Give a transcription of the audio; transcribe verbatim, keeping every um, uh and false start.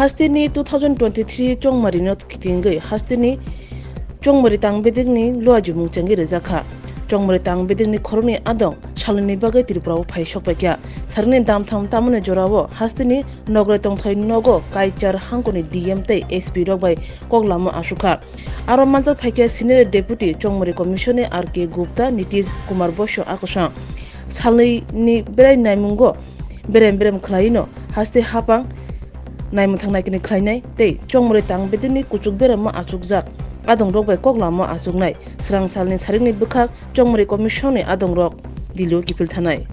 Hasteni two thousand twenty-three chongmarino kitingwi hasteni chongmari tangbedekni luajumung chengwi rwjakha. Chongmari tangbedekni khoroknwi adong salnwini bagwi Tripurao phai sokpaikha. Sarikni damtham tamoni jorao hasteni Nograi tongthai nogo Kaichar hangkoni D M tei S P rok bai kok lama asukha. Aro manjak phaikha Senior Deputy Chongmari Commissioner R K Gupta, Nitish Kumar Bosho akosang. Salnwini berai naimungo berem berem khwlaino haste hapang naimwthang naikini khwlainai tei chongmari tangbedekni kuchuk beremma achukjak adongrok bai kok lama achuknai. Swrang salni sarikni bwkhak chongmari commissionni adongrok Dillio kiphil thanai.